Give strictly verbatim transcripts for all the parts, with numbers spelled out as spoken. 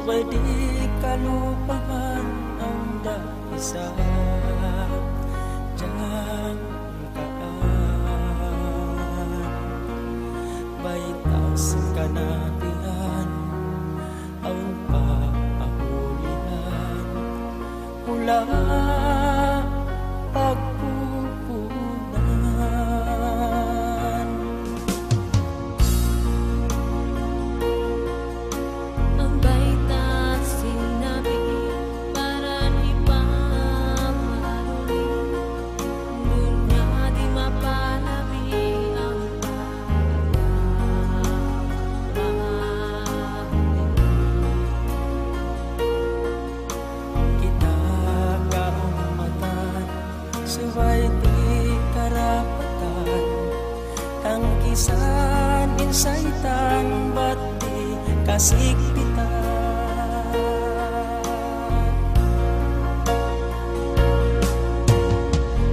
Way di' kalupahan awn da isab jangkaan. Bayta' sin kanabihan awn pa kahulihan. Hula' pagpupunan. Awn bayta' sin Nabi, para di' pa maruli. Dunya di' mapanabi ang pagkawa. Kita kaumatan, subay di' karapatan, tangkisan in saytan, bat di' kasigpitan.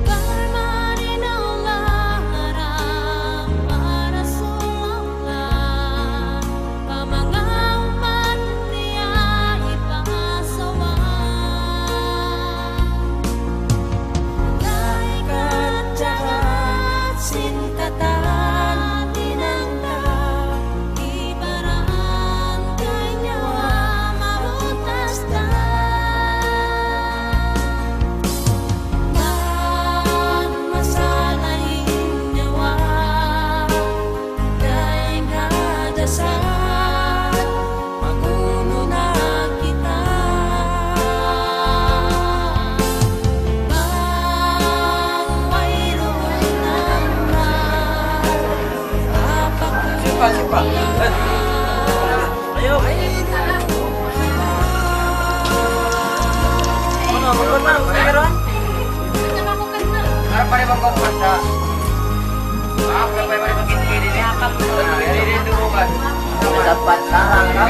Karma' in Allah haram pa Rasulullah, pa manga umat niya hipasawa. Malaikat jahat sin katan hinang ta, ibarat kanya mabutas da. Bang masalah in nyawa, dayn ha jasad, magunu na kita. Bang wayruun na Simpan, simpan. Eh. Ayaw. Ano, magkot na, magkot na. Harap pa rin magkot na. Ah, harap pa rin magkot na. Sapat sarang, no?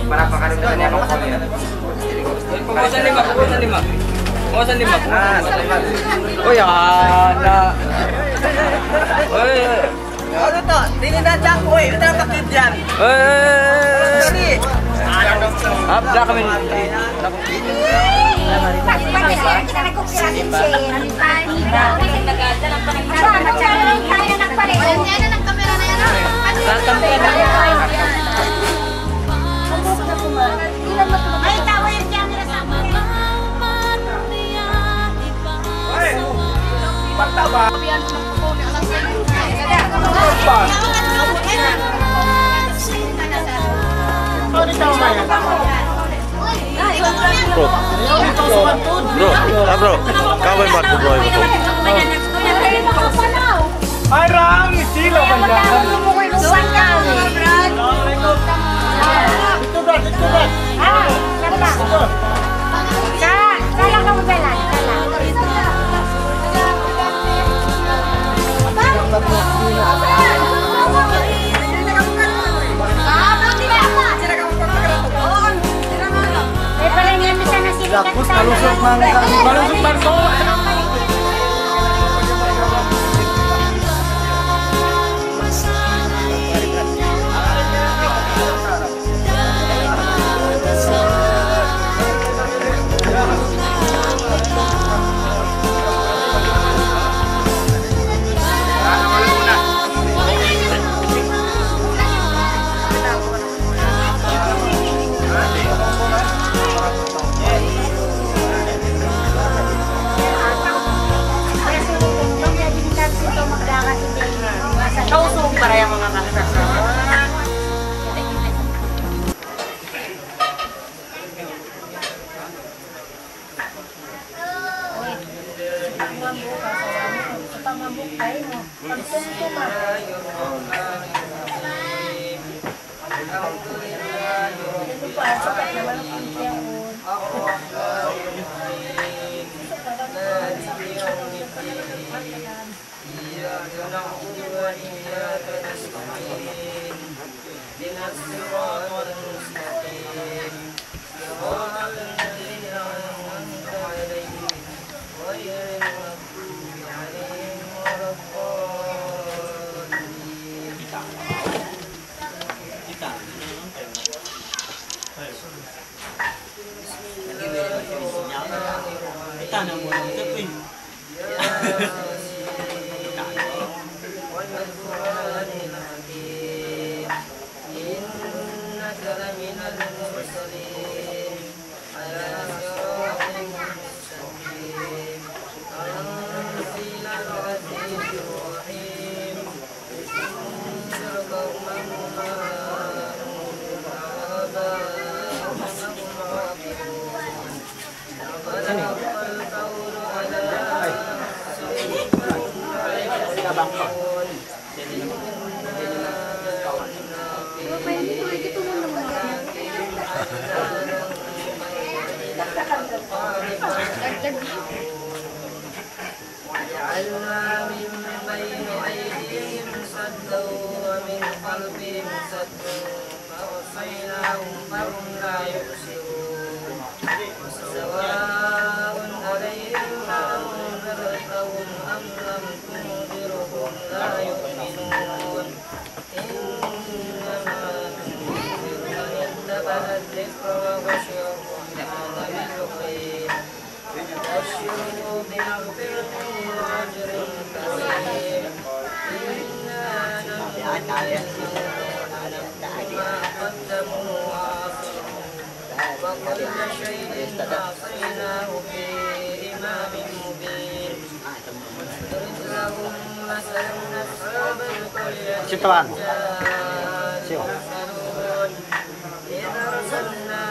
Para pa kanu doon, eh, pangkulian. Pangusan lima, pangusan lima. Pangusan lima. Ah, salamat. Uy, ah, na. Uy, uy. Ano to? Dili na dyan, uy. Ito ang takip dyan. Uy, uy, uy, uy. Dali. Abda kami. Bro. Bro. Ah, bro. Kawin ba, bro? Ay, rang, sila ba yan? Dito, Brad, dito, Brad. Ah, saan ba? Sa, sa lang ako dyan, ah. Sa lang. Tapos malusot man. Malusot man to. Kausog para yung mga kasama. إياك نعبد وإياك نستعين. اهدنا الصراط المستقيم. Tanah mo lang ito, pre. والقرآن الحكيم. إنك لمن المرسلين. على صراط مستقيم. تنزيل العزيز الرحيم. لتنذر قوما ما أنذر آباؤهم فهم غافلون. فليقضوا القول على أعقابهم فهم لا يؤمنون. وجعلنا من بين أيديهم سدا ومن خلفهم سدا فأغشيناهم فهم لا يبصرون. سواء عليهم أأنذرتهم أم لم تنذرهم لا يؤمنون. إنما تنذر من اتبع الذكر وخشي الرحمن بالغيب. فبشره بمغفرة وأجر كريم. إنا نحن نحيي الموتى ونكتب ما قدموا وآثارهم وكل شيء أحصيناه في إمام مبين. واضرب لهم مثلا أصحاب القرية إذ جاءها المرسلون. إذ أرسلنا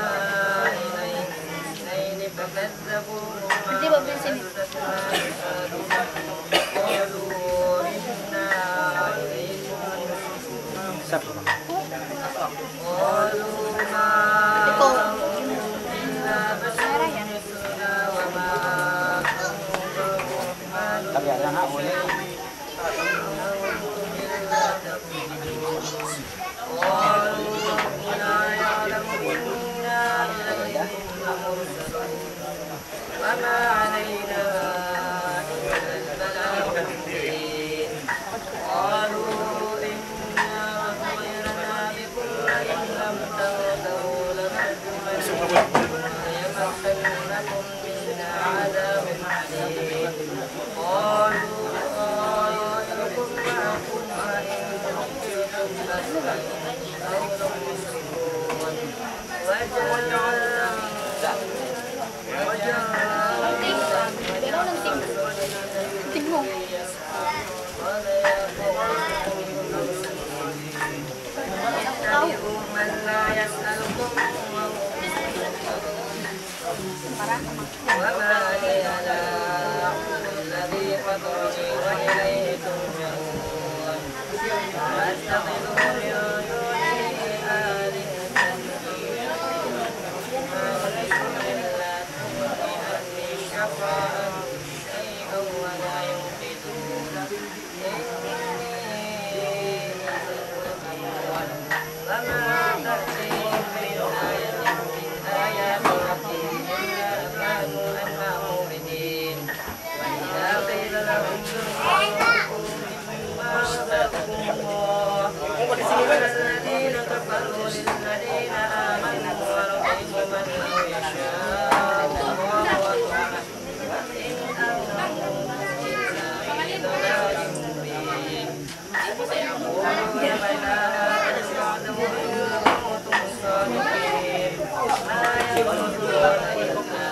إليهم اثنين فكذبوهما فعززنا بجنود قالوا إنا عليكم قالوا ما أنتم إلا بشر مثلنا وما أنزل الرحمن من شيء إن أنتم إلا تخرصون. قالوا ربنا يعلم إنا إليكم لمرسلون. وما علينا إلا البلاغ المبين. قالوا إنا عصينا بكم لئن لم تنتهوا لنرجمنكم وليمسنكم منا عذاب أليم. قالوا طائركم معكم أئن ذكرتم بل أنتم قوم مسرفون. وجاء وما لي لا أعبد الذي فطرني وإليه ترجعون. وأتخذ من دونه آلهة إن يردن إلى النار لا تغن عني شفاعتهم شيئا ولا ينقذون. إني إذا لمن الغافلين. وما تأتيهم من آية من آيات ربهم إلا كانوا عنها معرضين. وإذا قيل لهم انفقوا مما رزقكم الله قال الذين كفروا للذين آمنوا أنطعم من لو يشاء الله أطعمه إن أنتم إلا في ضلال مبين. سيقولون متى هذا الوعد إن كنتم صادقين. ما ينظرون إلا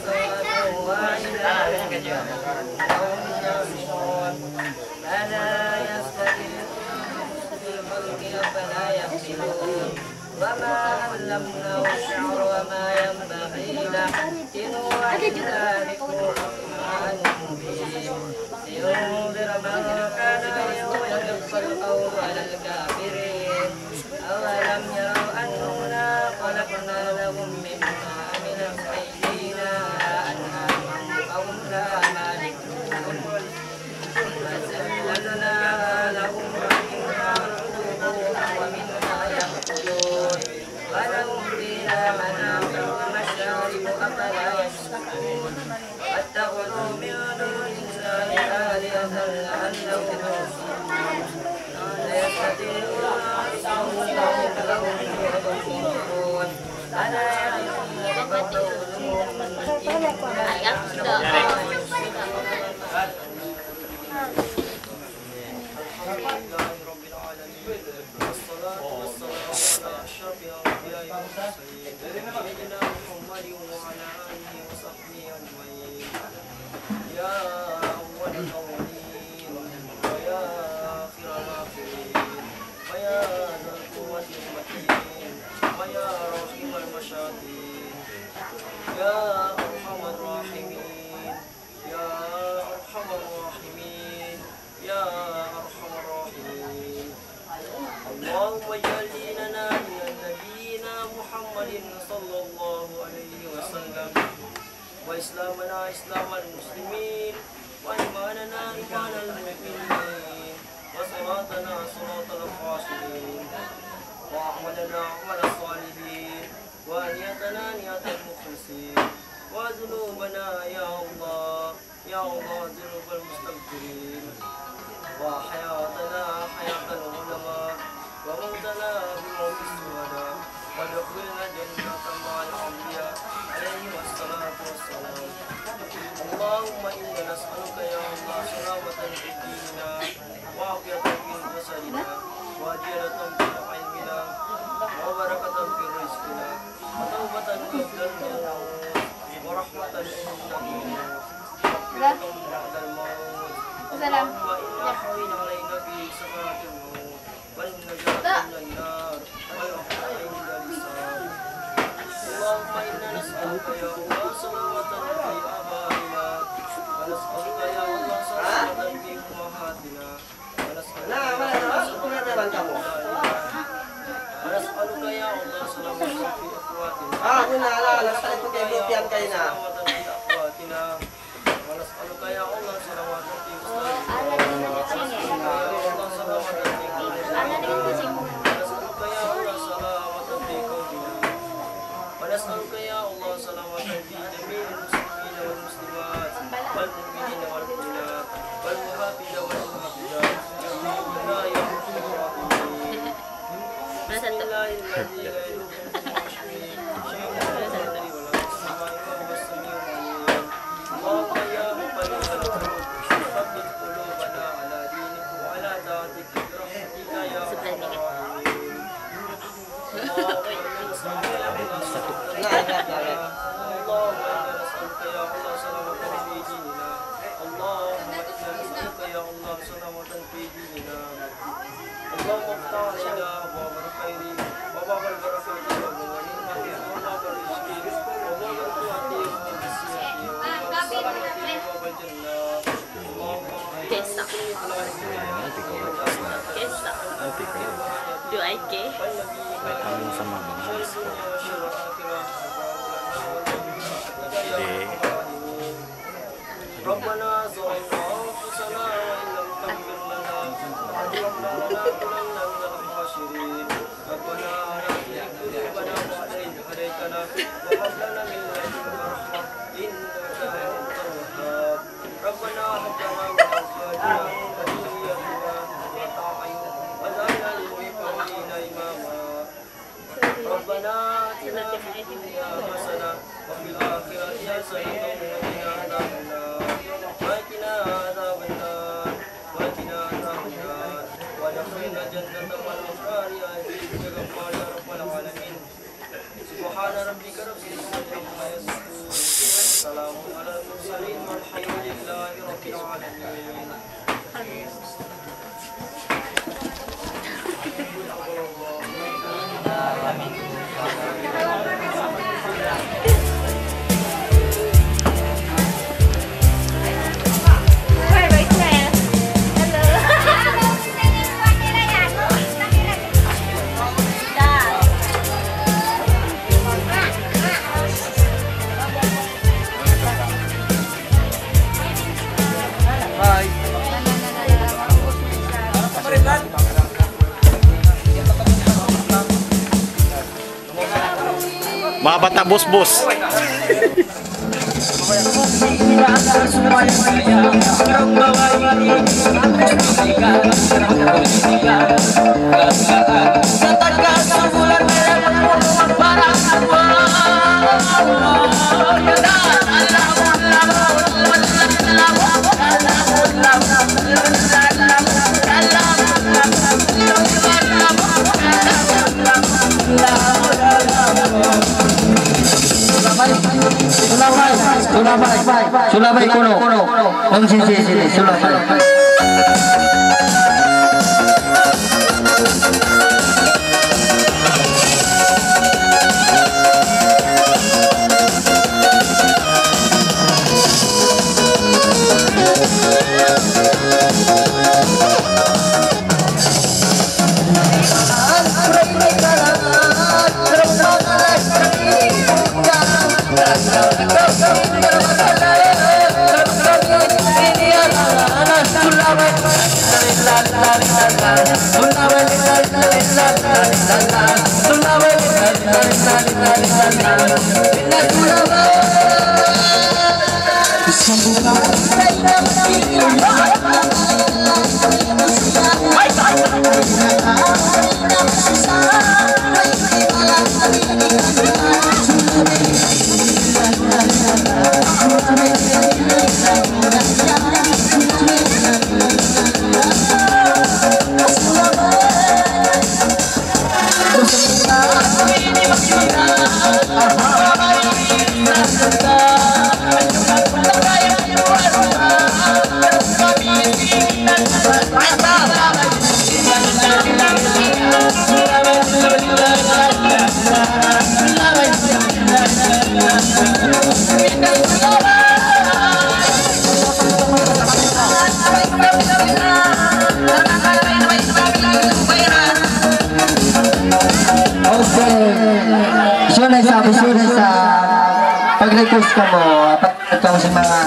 صيحة واحدة فإذا هم خامدون. ألا يستحيون أن يخسفوا في الأرض أفلا يعقلون. وما علمناه الشعر وما ينبغي له، إن هو إلا ذكر وقرآن مبين. لينذر من كان حيا ويحق القول على الكافرين. أولم يروا أنا خلقنا لهم مما عملت أيدينا أنعاما فهم لها مالكون. وذللناها لهم فمنها ركوبهم ومنها يأكلون ولهم فيها منافع ومشارب أفلا يشكرون. واتخذوا من دون الله آلهة لعلهم ينصرون. لا يستطيعون نصرهم وهم لهم كارهون. ألا يحزنك قولهم. الحمد لله رب العالمين، والصلاة والسلام على أشرف الأنبياء والمرسلين، سيدنا محمد وعلى آله وصحبه أجمعين. يا أول الأولين، ويا آخر الآخرين، ويا ذا القوة المتين، ويا راحم المساكين، يا أرحم الراحمين، يا أرحم الراحمين، يا أرحم الراحمين. اللهم اجعل ديننا دين نبينا محمد صلى الله عليه وسلم، وإسلامنا إسلام المسلمين، وإيماننا إيمان المؤمنين، وصراطنا صراط الخاشعين، وأعمالنا أعمال الصالحين، ونيتنا نية المخلصين، وذنوبنا يا الله، يا الله ذنوب المستغفرين، وحياتنا حياة العلماء، وموتنا بموت الشهداء، ودخولنا الجنة مع الأنبياء عليهم الصلاة والسلام. اللهم إنا نسألك يا الله سلامة في ديننا، وعافية في جسدنا، وزيادة في علمنا، وبركة في رزقنا، وتوبة قبل الموت، ورحمة عند الموت، مغفرة بعد الموت. اللهم إنا حين علينا في سكرات الموت، ونجاة من النار، والعفو عند الحساب. اللهم إنا نسألك يا الله سلامة في آبائنا، ونسألك يا الله سلامة في أمهاتنا، ونسألك يا الله سلامة في أبنائنا، ونسألك يا الله سلامة في إخواننا، ونسألك يا الله سلامة في أخواتنا، ونسألك يا الله سلامة في أستاذنا، ونسألك يا الله سلامة في أخواتنا، ونسألك يا الله سلامة في قومنا، ونسألك يا الله سلامة في جميع المسلمين والمسلمات والمؤمنين والمؤمنات والمحافظين والمحافظات يا رب العالمين. بسم الله الذي لا يضر مع اسمه شيء في الأرض ولا في السماء وهو السميع العليم. اللهم يا مقلب القلوب ثبت قلوبنا على دينك وعلى طاعتك برحمتك يا أرحم الراحمين. اللهم إنا نسألك يا الله سلامة في ديننا. اللهم إنا نسألك يا الله سلامة في ديننا. اللهم افتح علينا أبواب الخير وباب البركة وباب النعمة وباب الرزق وباب القوة وباب السعة وباب السلامة وباب الجنة. Kesa. Kesa. Do I care? ربنا ظلمنا أنفسنا وإن لم تغفر لنا وترحمنا لنكونن من الخاسرين. ربنا لا تزغ قلوبنا بعد إذ هديتنا وهب لنا من لدنك رحمة إنك أنت الوهاب. ربنا هب لنا من أزواجنا وذرياتنا قرة أعين واجعلنا للمتقين إماما. ربنا آتنا في الدنيا حسنة وفي الآخرة حسنة وقنا عذاب النار. وقنا عذاب النار. وقنا عذاب النار. وأدخلنا الجنة مع الأبرار يا عزيز يا غفار يا رب العالمين. سبحان ربك رب العزة عما يصفون. سلام على المرسلين والحمد لله رب العالمين. Manga bata' busbus. Sulabay kunu'. Nung sisi sini, sulabay. Okay. Sure na isa, sure na isa. Pag-request kamu, pag-request kamu sa mga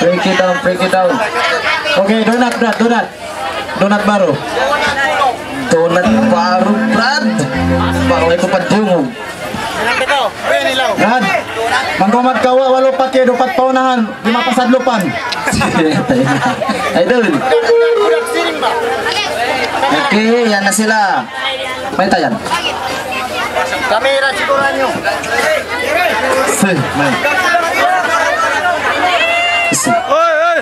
Break it down, break it down. Okay, donut, Brad, donut. Donut baru. Donut baru, Brad. Baru itu padiung. Brad, mangkumat kawa walu pake dupat paunahan, lima pasadlupan. Idol. Okay, yan na sila. Mayta' yan? Kamera sigurado. Sir, may. Sir. Oy, oy!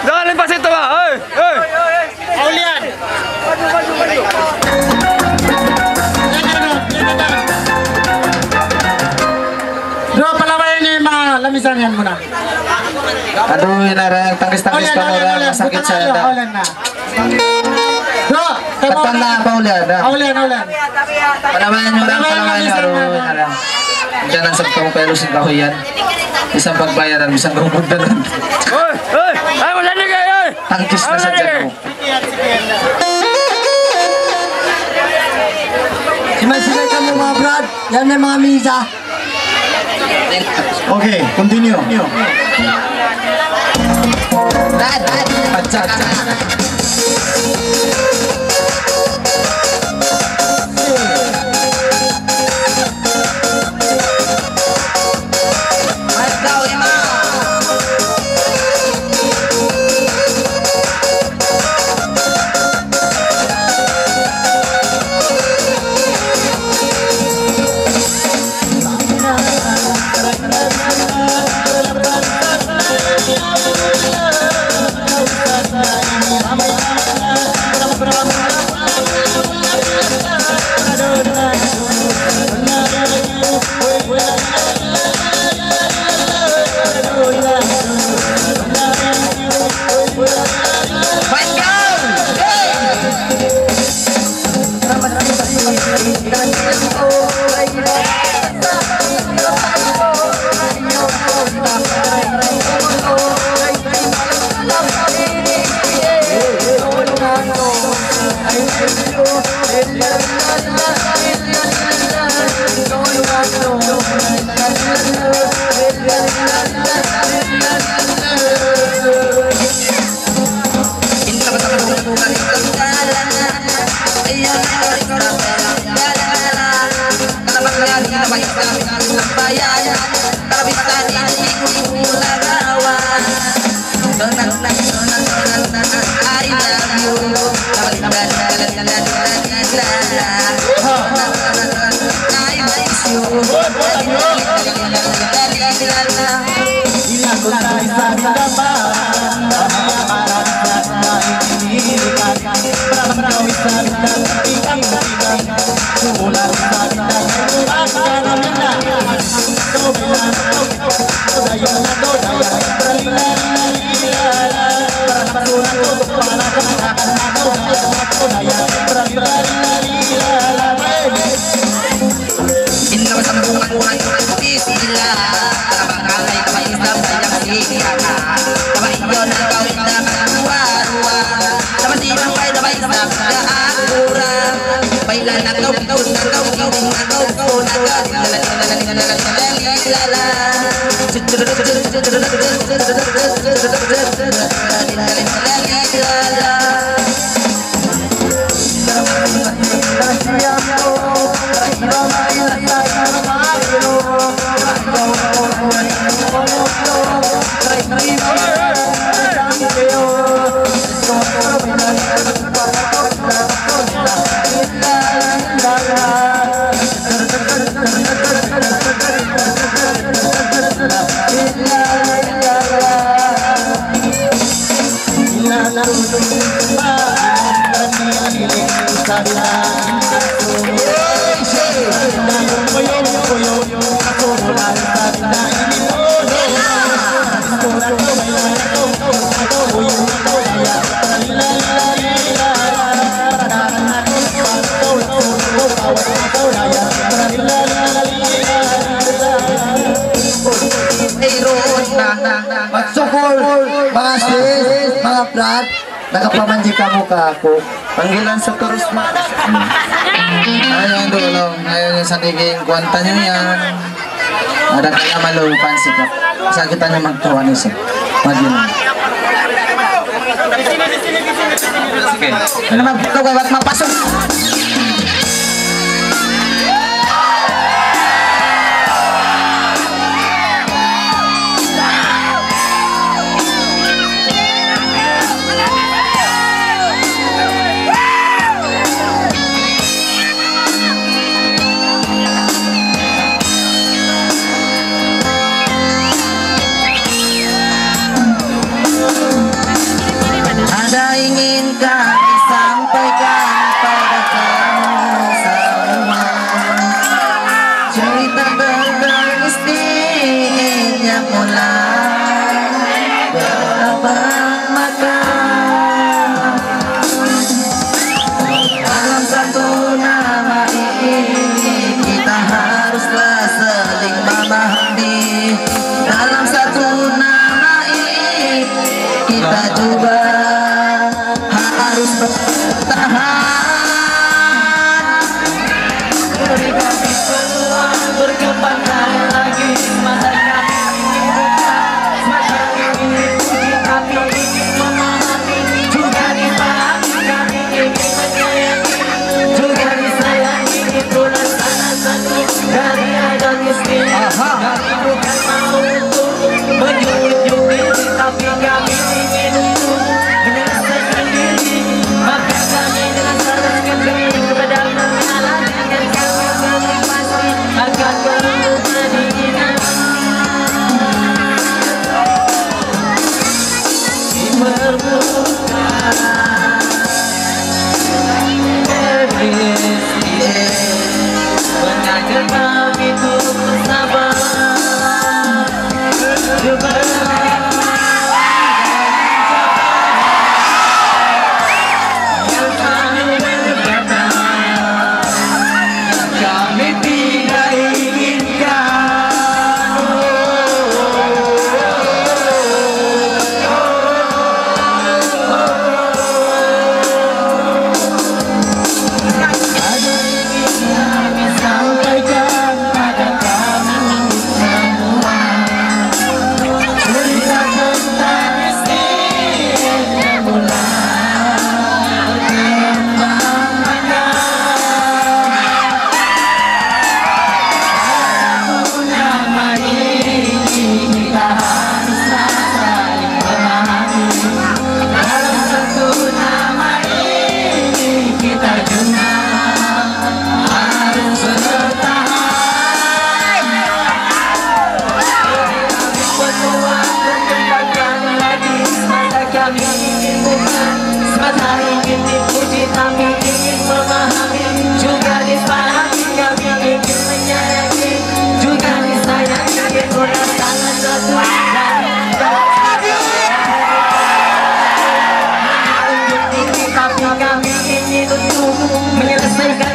Dali pa sa ito ba? Oy, oy! Aulian! Bro, palabayan niyo yung mga lamisan yan muna. Aduh, inarang, tangkis-tangkis pa mura, masakit sa ito. Aulian na. Bro, kay Paulian. Katan na, Paulian, ha? Paulian, Paulian. Palabayan niyo lang, palabayan niyo lang, palabayan niyo lang. Diyan ang sabta mo, pero sin kahoy yan. Isang pagbayaran, isang rubog na lang. Hoy! Hoy! Ay, wala na kayo, hoy! Tangkis na sa tiyan mo. Simay-simay kamu, mga brad. Yan na yung mga misa. Okay, continue. Dad, dad. Atsa, atsa. Mayroon na. Magsukul, manga sis, manga brat, nakapamanjik kamu kāku'. Panggilan sa turus ma. Ayaw dulung, ayaw niyu sanigin, kuwan ta niyu yan. Ada kaya malupan siya. Sa' kita niyu magtuwa niyu siya. Magin. Sige. Ano magpatuloy, ba't mapasok? Ada ingin kami sampaikan pada kamu semua. Cerita tentang istri yang mulai berabang mata. Dalam satu nama ini kita haruslah saling memahami. Dalam satu nama ini kita juga harus bertahan. Berikan peluang berkembang lagi masa kami ini bukan semata ingin dipuji, tapi ingin memahami juga dipahami. Kami ingin menyayangi juga disayangi, itulah salah satu dari adat Islam. Aha. Kami bukan mau untuk menyunjung tinggi, tapi kami ingin untuk menyelesaikan diri. Maka kami dengan salah sekali kepada Allah Ta'ala, dengan kami kami pasti akan berubah diri. Diperbuka. Mengajar kami untuk bersabar. Yang selalu berkata, kami tidak inginkan. Kami ingin bukan semata ingin dipuji, tapi ingin memahami juga dipahami. Kami ingin menyayangi juga disayangi. Itulah salah satu dari tapi kami ingin untuk menyelesaikan.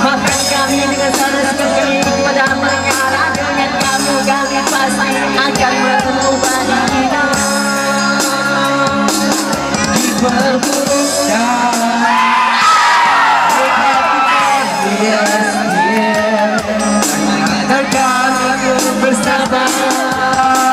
Bahkan kami dengan salah sekali kepada amal yang arah dengan kamu, kami pasti akan berubah diri. Diperbudak. Yes, yes. Agar kami bersabar.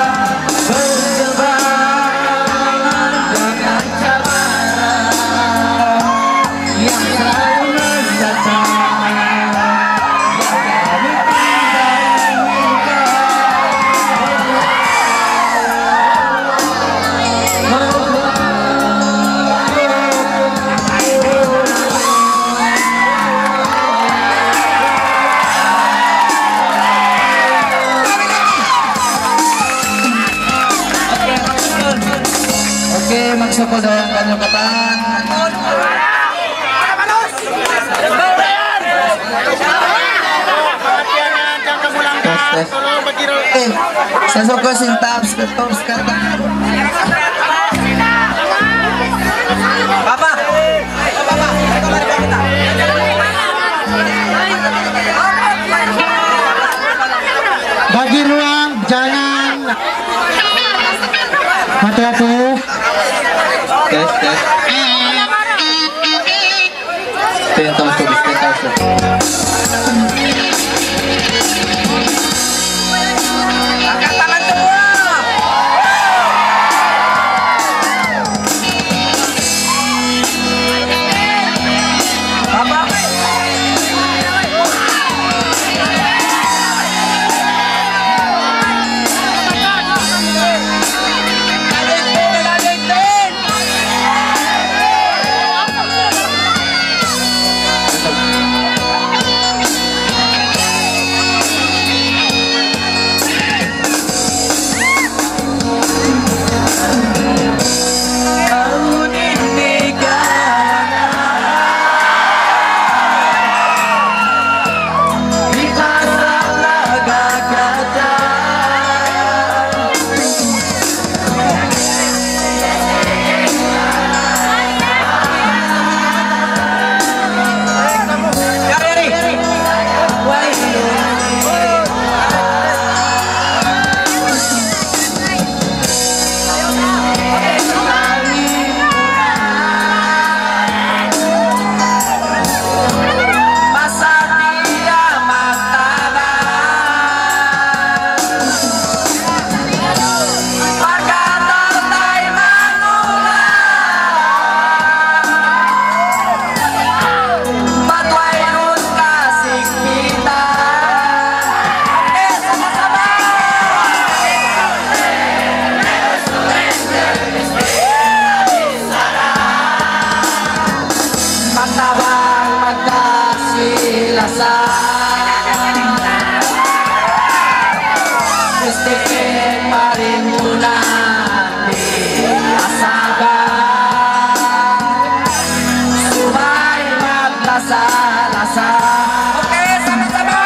Sa kaniyu katan. Test, test. Eh, sa suku sin Tops, Tops katan. Papa. Bagi ruang, jangan. Hati-hati. Test, test. Ten thousand, ten thousand. Magtabang magkasi-lasa. Gusti in parintunan di asaga. Subay maglasa-lasa. Okay, sama-sama.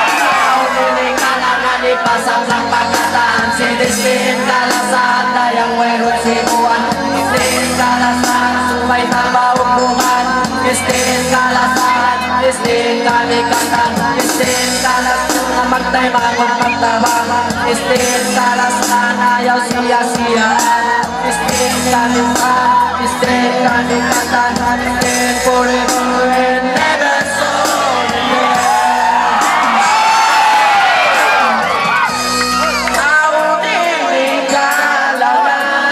Sa unu ini kalangan ipasablang pagkatan, si Distin Kalasan, dayang wayruun sibuan. Distin Kalasan, subay tambahug bukan. Distin Kalasan, Distin Kalikatan, Distin Kalasan, magtaymanghud magtabang. Distin Kalasan, ayaw siya-siyaan. Distin Kalasan, Distin Kalikatan, Distin forever and never surrender. Awn ini kalangan.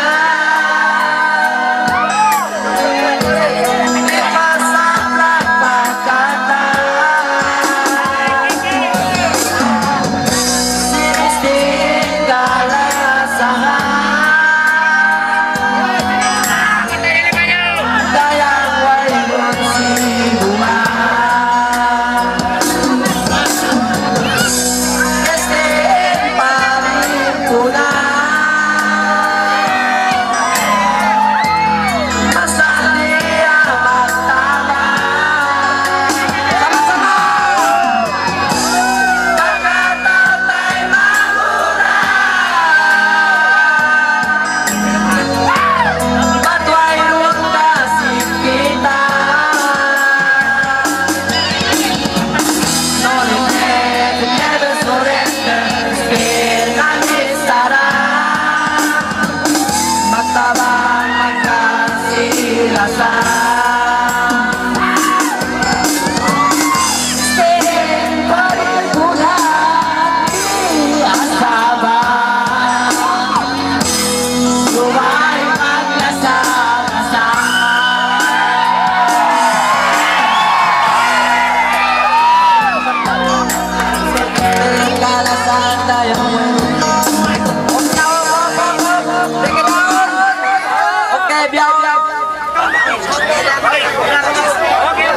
Okay, biya'.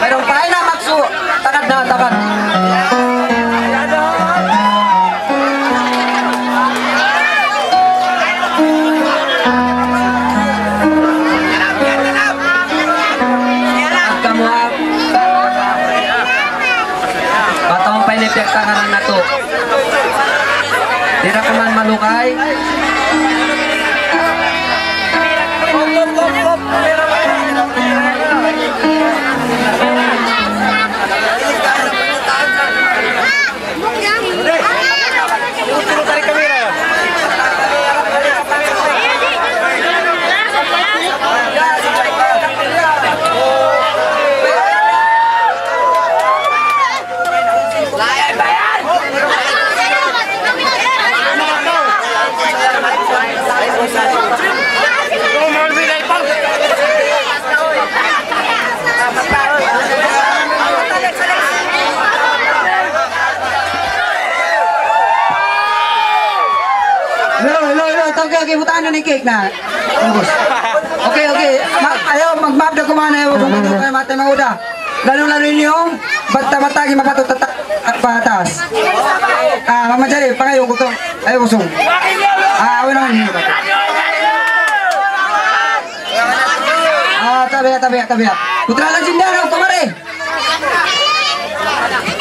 Mayroon pa na magsu-, tagad na, tagad. Kaman malugay. Hello, hello, hello. Tawag kayo, kimutaan nyo ni Kik na. Ubus. Okay, okay. Ma ayaw, magmaap da kuman, ayaw, kung ano kayo, mate, mauda. Lalu-lalu inyo, bata-bata, lagi mapatut tata-, pataas. Ah, Mama Jari, pangayo ko to. Ayaw, kusong. Ah, wala naman yun. Ah, tabi, tabi, tabi. Putra Legenda, no, kumare.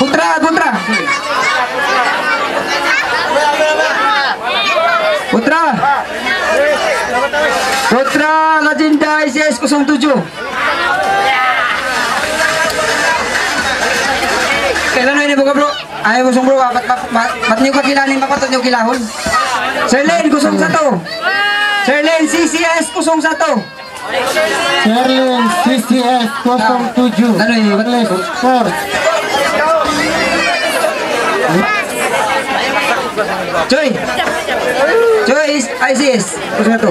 Putra, putra. Putra. Putra Legenda I C S kosong tujuh. Kailan na ini buka, bro? Ay, busong bro, ah, bat, bat, bat, bat niyo kakilahan, mapatut niyo kilahun. Sherlyn, kosong satu. Sherlyn, C C S, kosong satu. Sherlyn, C C S, kosong tujuh. Ano yun? Sherlyn, score. Joy. Joy is I C S, kosong satu.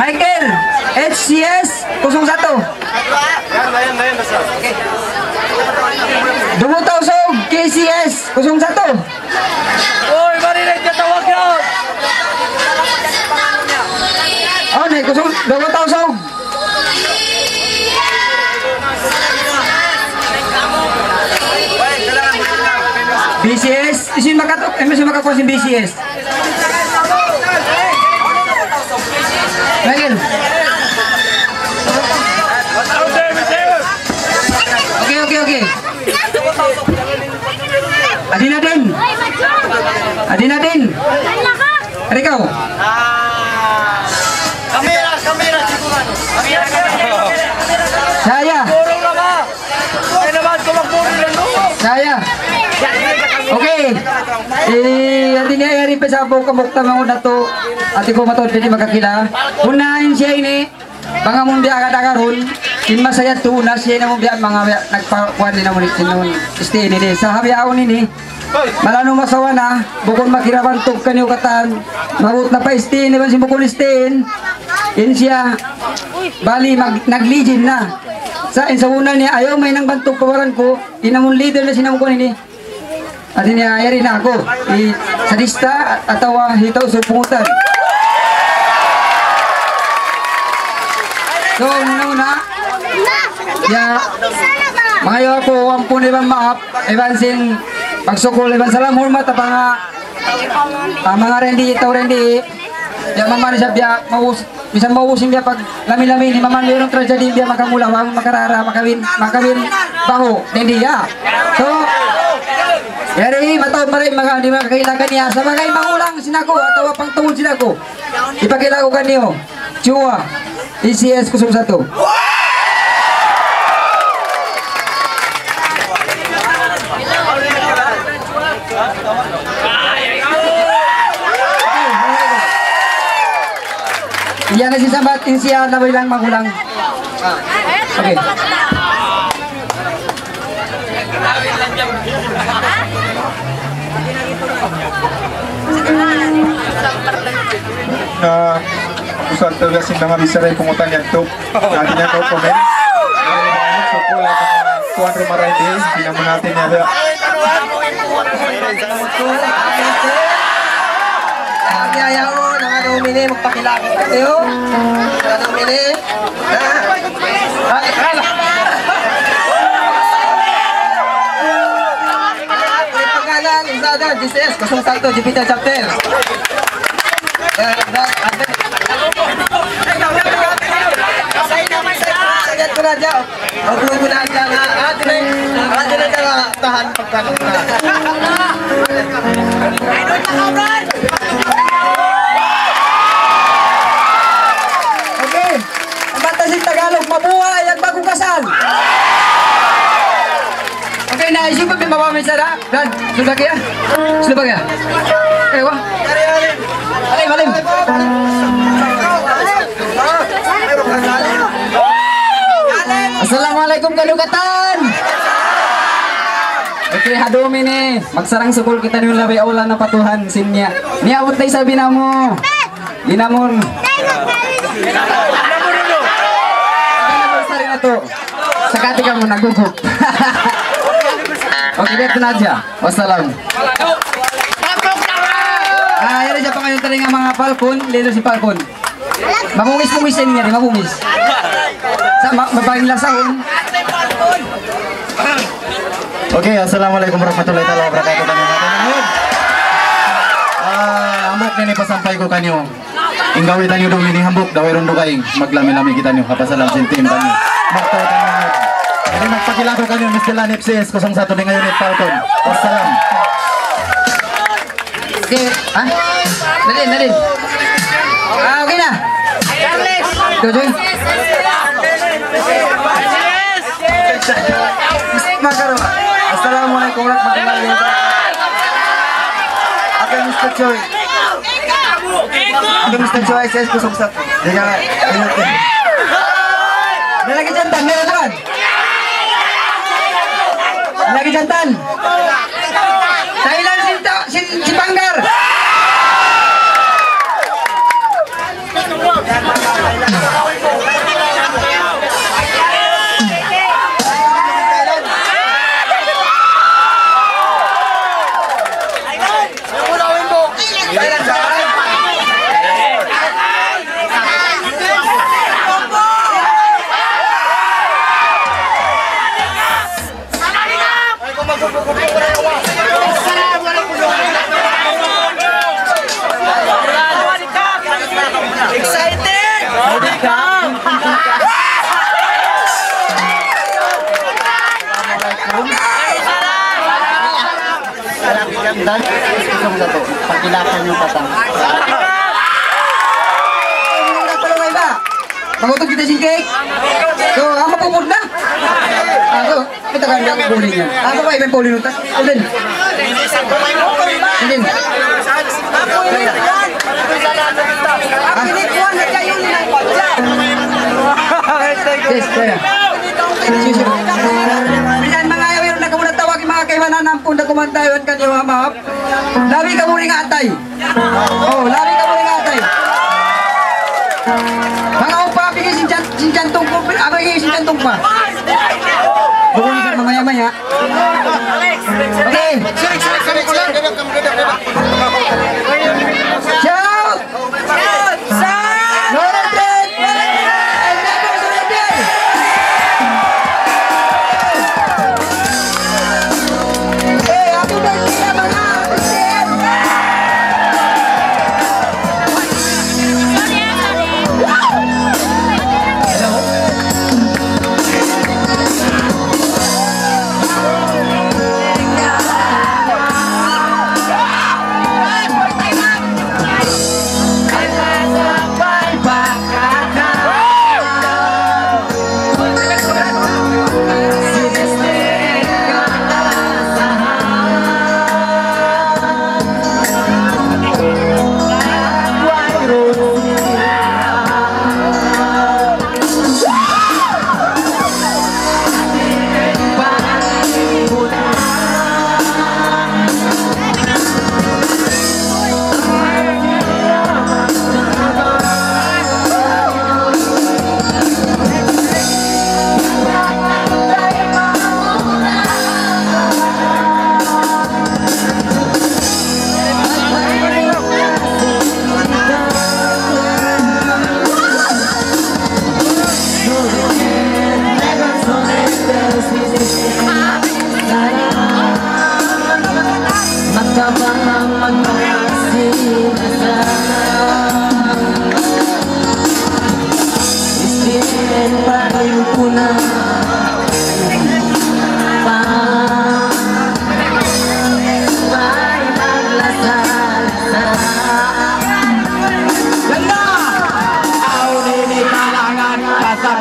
Michael, H C S, kosong satu. Dugu Tausug, K C S, kosong satu. Uy, marinig na tawag yan! Oh, na, kosong, Dugu Tausug. B C S, isin makatok, eh, isin makakuha sin B C S. Lagi. Okay, okay, okay. Adin, Adin. Adin, Adin. Ikaw. Kamera, kamera, sigurado. Kamera, kamera. Saya. Turun na ba? Ay naman, tumakbo rin ang loob. Saya. Okay. Eh, hati niya, yari pa sa Abu Kamukta, mga una to. Ati ko mataud, pwede makakila. Unahin siya ini. Bang amun biya' agad-agarun, in masa yadtu na siya na amun biya' manga biya' nagpakuan ini amun, in amun S T N ini. Sa' ha bihaun ini, malanu masawa na, bukun makira bantug kaniyu katan, maabut na pa S T N, iban sin bukun S T N, in siya, bali mag-, nag-legend na. Sa' in sabunnal niya, ayaw mahinang bantug pa baran ku, in amun leader na sin amun kuan ini, hati niya, yari na aku. Hi Sadista atawa hi Tausug Pungutan. So, muna-muna, ya, mangayu' aku ampun iban maap, iban sin pagsukul, iban salam hormat, apa nga, ah, manga rendi, tau rendi, ya, mamanusiya' biya' maus-, misan maubus in biya' paglami-lami ini, maman mayroon tragedy in biya' makamula, bang makarara, makawin, makawin bahu', hindi, ya. So, yari, mataud pa rin, maka-, di' makakailangan niya. Sa' bagay mangulang sin aku, atawa pangtungud sin aku. Ipakila ku kaniyu, Chua, A C S kosong satu. Yan na si Sambat, in siya na bilang magulang. Okay. Na, usal talaga sin manga bichara, pungutan yan tu. Hati niya, no comment. Sukul, ah, manga tuan rumah rahi, di' naman natin yan. Kaya yaon, manga nomine, magpakilala kayo. Manga nomine. Ha? Ay, ala. Ang pangalan, Lazada, G C S, Kosong Satu, Jupiter Chapter. Eh, da-, ate. Sa' ina, sa' ina, sa' ina, sa' ina, sa' ina, sa' ina, Okay. Ang bata sin Tagalog, mabuhay ang bagong kasal. Okay, na, isip ko, may mababa may sara. Dan, sudah kaya? Sudah ba kaya? Eh, wa? Alim, alim. Assalamualaikum, kalukatan. Okay, ha dum ini, magsarang-sukul kitaniyu labi awla na pa Tuhan sin niya. Niya, abut na isab in amu. In amun. Anniversary natu'. Sakati kamu nagugup. Okay, biya' na hadja. Wassalam. Ah, yari hadja pangayuun ta dayn ha manga Falcon, leader sin Falcon. Mabungis-bungis yan, yari, mabungis. Sa', ma-, mabahin lasahun. Okay, assalamualaikum warahmatullahi taala wabarakatuh. Ah, hambuuk ini pasampay ku kaniyu. In gawi taniyu dum ini hambuuk, da wayruun dugaing. Maglami-lami kitaniyu. Apa salam sin team taniyu. Magtau taniyu. Ini magpakilala ku kaniyu, Mister Lanip C S kosong satu dayn ha Unit Falcon. Wassalam. Okay, ha? Dali, dali. Ah, okay na. Ikaw, Joy. Magkaroon. Assalamualaikum warahmatullahi wabarakatuh. Ako Mister Choi. Ako Mister Choi, S S kosong satu. Dayn ha, dayn ha. May lagi dyan, tan, meron naman. May lagi dyan, tan. Thailand, sin, ta-, sin, sin Panggar. Excited! Salam, salam, dan, gusto mo na to. Pagkilala niyo pa tayo. Ano na pala, may ba? Mangutog kita sin cake. So, ah, mapupud na. Ah, so, kita kan dia boleh niya. Ah, so, may boleh nunta. Ulin. Ulin. Yes, kaya. Minsan manga ayaw, mayroon na kamu natawag, manga kaibanan, ampun na kumantayon kanyo, maaf. Labi kamu ring atay. Oh, labi kamu ring atay. Manga upa', bigi sin jan-, sin jantung ku, abay, bigi sin jantung pa. Bukun sa mamaya-maya. Okay. Shout! Loren Trent! Loren Trent! Hey, happy birthday, mga Loren Trent!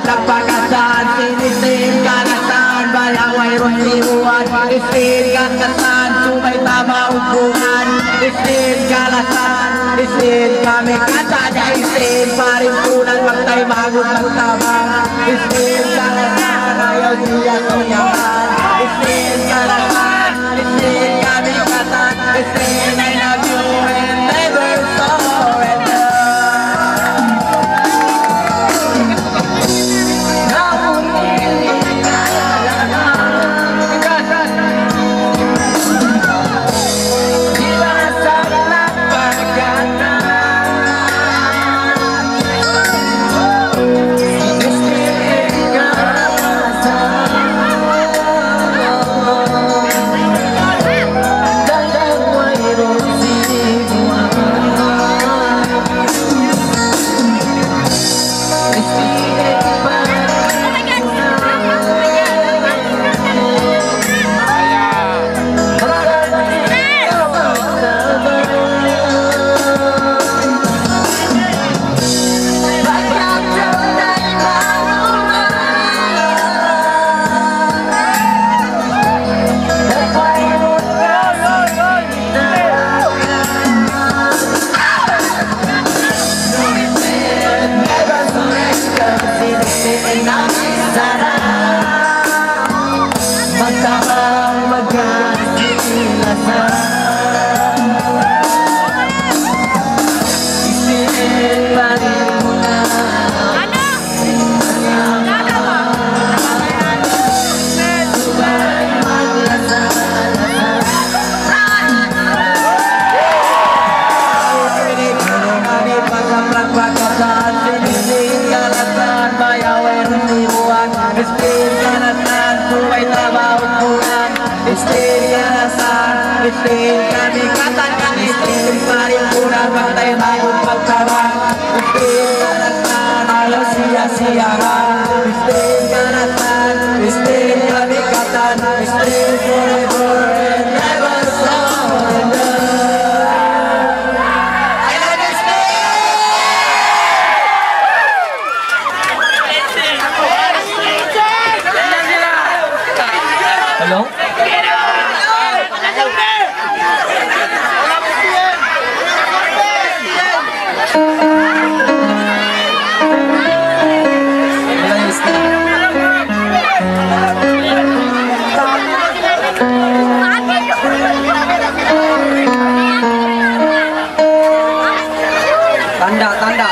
Nagpakasal sin Istil Kalasan, bayaw wayruun sibuan. Istil Kalasan, subay ta maubuhan. Istil Kalasan, Istil kami kata niya Istil, paring tulan magtaymagut magtabang. Istil Kalasan, ayaw siya suyahan. Istil Kalasan, Istil kami kata, Istil I love you and never surrender. Istil kami katan kami istil, paring pura pagtay magun pagkawan. Istil kami katan, ayaw siya-siyahan. Istil kami katan, istil kami katan, istil forever and never surrender. I love you, Istil! Hello? Tanda', tanda'.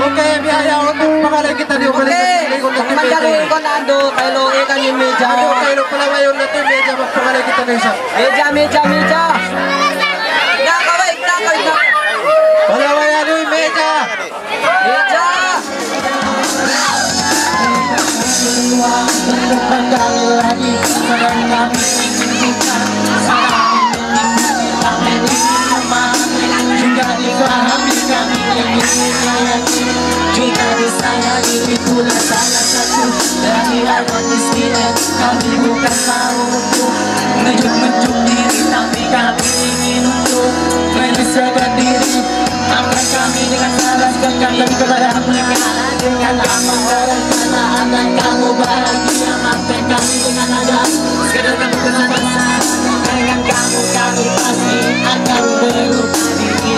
Okay, biya' yan, magpangalaw kita di, okay. Magpangalaw kita di, kailu, ikan yung media. Kailu, palawayon na to, media, magpangalaw kita di sa. Media, media, media. Nakaway, nakaway, nakaway. Palawayan, uy, media. Media. Kita di sana ini pula salah satu dari anak miskin. Kami bukan mau untuk menunjuk-nunjuk diri, tapi kami ingin untuk menyesuaikan diri. Maafkan kami dengan salah, sedangkan kami kepada mereka dengan amal orang kata akan kamu bahagia. Maafkan kami dengan ada sekadar kami pesan-pesan. Dengan kamu kami pasti akan berubah diri.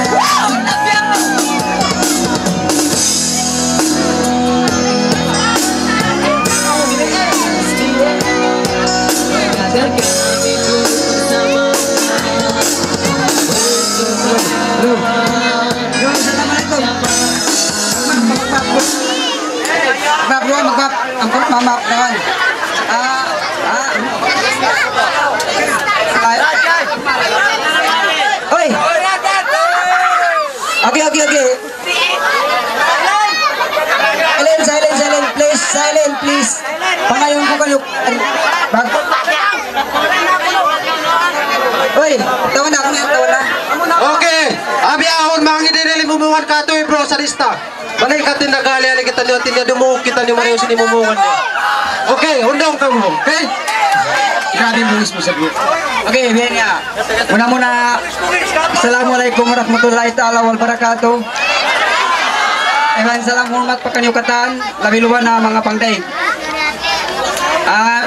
Wow, love you. Hello. Hello, assalamualaikum. Maaf, bro, maaf. Ampun, maaf, maaf, kawan. Ah, ah. Ay. Oi. Okay, okay, okay. Silent, silent, silent, please, silent, please. Pangayu' ku kaniyu. Bag- Katu' bro, sadista. Balik ka tinda kali-kali kita niyu, tinda dumuhuk kita niyu, marayaw sin imumungan niyu. Okay, undang kamu, okay? Grabe mo mismo sa group. Okay, biya' niya. Muna-muna, Assalamualaikum warahmatullahi ta'ala wabarakatuh. Iban salam hormat pa kaniyu katan, labi luba na manga pangdaig. Ah,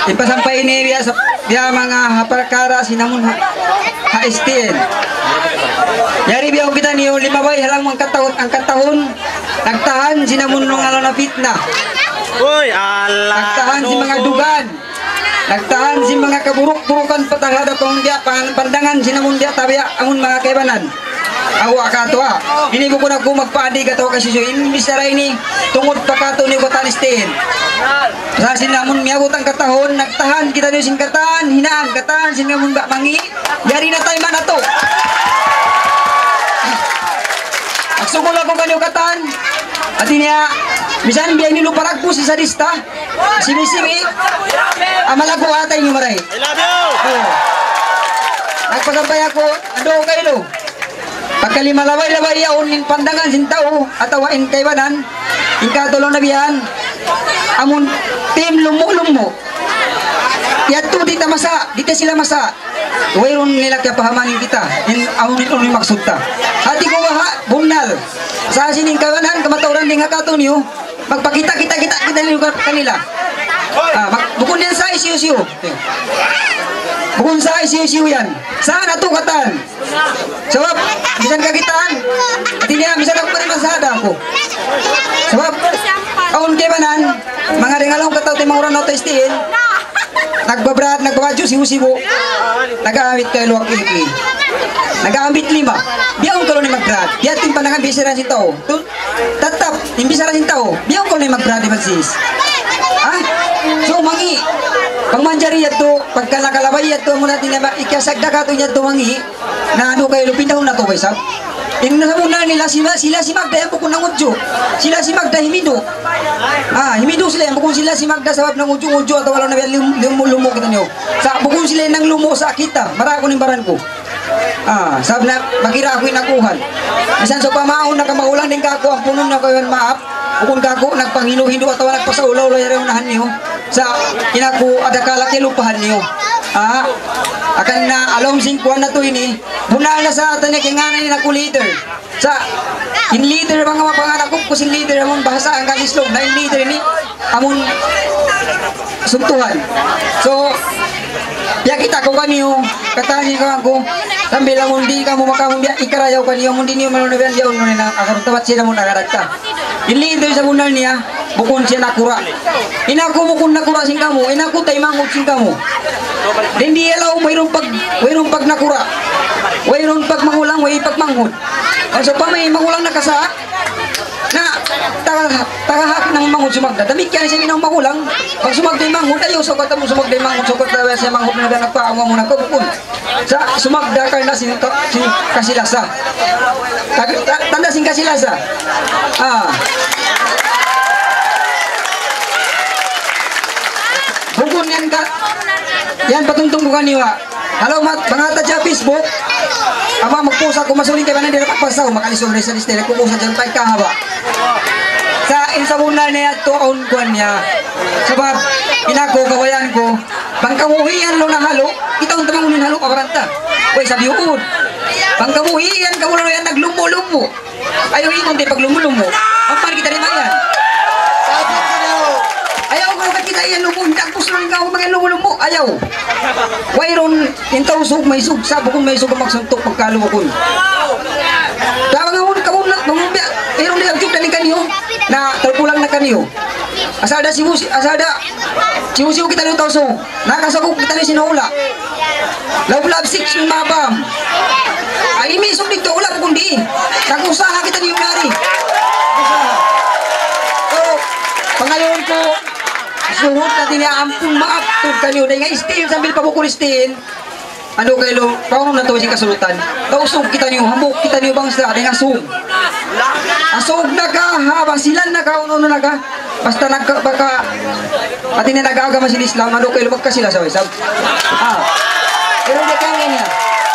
ipasampay ini biya' sa, biya' manga ha parkara' sin amun ha, ha S T N. Yari biya' kita niyu limabay ha lawm hangka tahun, hangka tahun, nagtahan sin amun manga laung na fitna. Uy, Allah. Nagtahan sin manga dugan. Nagtahan sin manga kaburuk-burukan pa taghadap amun biya' pan-, pandangan sin amun biya' tabiya' amun manga kaibanan. Awa katu', ah. Ini bukun aku magpaadi katu' kay susu. In bichara ini tungud pa katu' niyu katan S T N. Sa' sin amun miyabut hangka tahun, nagtahan kita niyu sin katan, hinaan katan, sin amun ba mangi', yari na tayman natu'. Magsukul aku kaniyu katan, hati niya, misan biya' ini lupa lagu sin sadista, simi-simi, amal aku atay niyu marayaw. I love you! Oh. Nagpasampay aku, adu kailu. Pagka limalabay-labay yaun in pandangan sin tau, atawa in kaibanan, in katu' laung na biya' yan, amun team lummu'-lummu'. Yadtu di' ta masa, di' ta sila masa. Wayruun nila kiyapahaman in kita, in amun in unu in maksud ta. Hati ku baha', bunnal. Sa' sin in kaibanan, kamatauran dayn ha katu' niyu, magpakita'-kita'-kita' kita niyu ka-, kanila. Ah, mag-, bukun yan sa hisiyu-siyu. Bukun sa hisiyu-siyu yan. Sa' natu' katan. Sabab, misan kakitaan, hati niya, misan aku pa rin masada aku. Sabab, awn kaibanan, manga ringalong kataw timanguran na auto istiin, nagbabrad, nagbabadju, sibu-sibu, nag-aambit kailu aki-aki. Nag-aambit lima. Biya' awn kalu ni magbrad. Biya' timpandangan bichara sin tau. Tu-, Tattap, in bichara sin tau, biya' awn kalu ni magbrad iban sis. Ha? So, mangi', pagmanjari yadtu, pagka nakalabay yadtu, amun hati niya ba, ikasagda katu' yadtu mangi', na anu kailu pindahun natu' ba isab. In sabunnal nila sila, sila si Magda yan bukun nangudju'. Sila si Magda himidu'. Ah, himidu' sila yan, bukun sila si Magda sabab nangudju'-ngudju' atawa laung na biya' lum-, lummu'-lummu' kita niyu. Sa' bukun sila in nanglumu' sa' kita, marayaw ku in baran ku. Ah, sabab na, magira aku in akuhan. Misan sawpama awn nakamagulang dayn kāku', ampunun niyu aku iban maap. Bukun kāku' nagpanghindu'-hindu' atawa nagpasaulaw-ulaw yari unahan niyu. Sa' in aku adakala' kiyalupahan niyu. Ah, akan na alom sin kuwan natu' ini. Bunnal na sa' atan niya kingana in aku leader. Sa' in leader, manga mapanganakup ku sin leader, amun bahasa angkan Islom, na in leader ini, amun suntuhan. So, piyakita' ku kaniyu, katan sin kawan ku, sambil amun di' kamu makamun biya' ikarayaw kaniyu, amun di' niyu malunabihan, yaun na in akarun tabat siya namun nakaragta. In leader sabunnal niya, bukun siya nakura'. In aku bukun nakura' sin kamu, in aku taymanghud sin kamu. Dayn di ilaw, wayruun pag-, wayruun pagnakura'. Wayruun pagmangulang, way pagmanghud. Bang sawpama in mangulang nakasa', na, taga, taga hak na manghud si Magda. Damikkiyan sin in mangulang. Bang si Magda in manghud, ayaw, sawkat amun si Magda in manghud, sawkat na siya manghud na nagpaamu-amu na kaw, bukun. Sa' si Magda karna' sin, sin kasi-lasa. Tag-, ta-, tanda' sin kasi-lasa. Ah. Bukun yan ka, yan patumtum ku kaniyu, ah. Halo, mat-, manga tadja Facebook. Ama, magpusa ku masuling kay mana di' na pagpasaw, makalisuri sa lista, nagpupusa dyan, pagkahaba. Sa' in sabunnal niya, tuon kuwan niya. Sabab, in aku, kawayan ku, bang kamu hiyan laung na halo, kita' unta bang unin halo, kabaranta. Way, sabi uud. Bang kamu hiyan, kamu laung yan, naglumu-lumu. Ayaw ikun tayo paglumu-lumu. Ampa kita rin yan. Ayaw ko kita yan lumu, dagpus lang ikaw, mga lumu-lumu. Ayaw. Wayruun, in Tausug, maisug, sa' bukun maisug magsuntuk pagkalu bukun. Kaya mga un, kaun na, mga un, irun na yung na kaniyu, na talpulang na kaniyu. Asal da sibu, asal da, sibu-sibu kita yung Tausug. Nakasabuk kita ni sin hula'. Lablab six yung mabam. Ay, imisog dito, hula' bukun di. Nag-usaha kita ni Yunari. So, pangayuun ku, suhut na tiniya ampun maap tu kaniyu. Dahil nga istin, sambil pa bukun istin. Ano kayo, paano na to si kasulutan? Tausug kita niyo, hambuuk kita niyo bangsa, dahil nga sug. Asog na ka, ha, basilan na ka, unu-unu na ka. Basta nagka-, baka, hati niya nag-aagama sin Islam, anu kayo, magkasila sa isab. Ah. Pero di' kaya niya.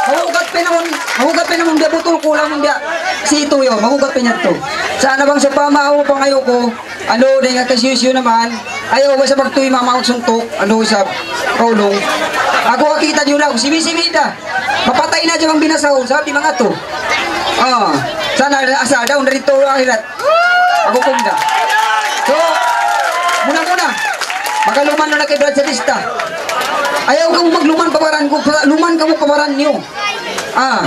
Mahugat pa naman, mahugat pa naman biya' butul kula' man biya' situ yaun, mahugat pa niya tu. Sa' na bang sa pamau pangayu' ku, anu, dayn ha kasiyu-siyu naman, ayaw ba sa pagtuy mamaw suntuk, anu, sa kaulung. Aku kakita' niyu na, sibi-sibi da. Mapatay na hadja bang binasahun, sabab di' mangatu. Ah, sana asa daun dari to akhirat. Aku kumda. So, muna-muna, magaluman na na kay Brad sa lista. Ayaw kamu magluman pa baran ku, luman kamu pa baran niyu. Ah,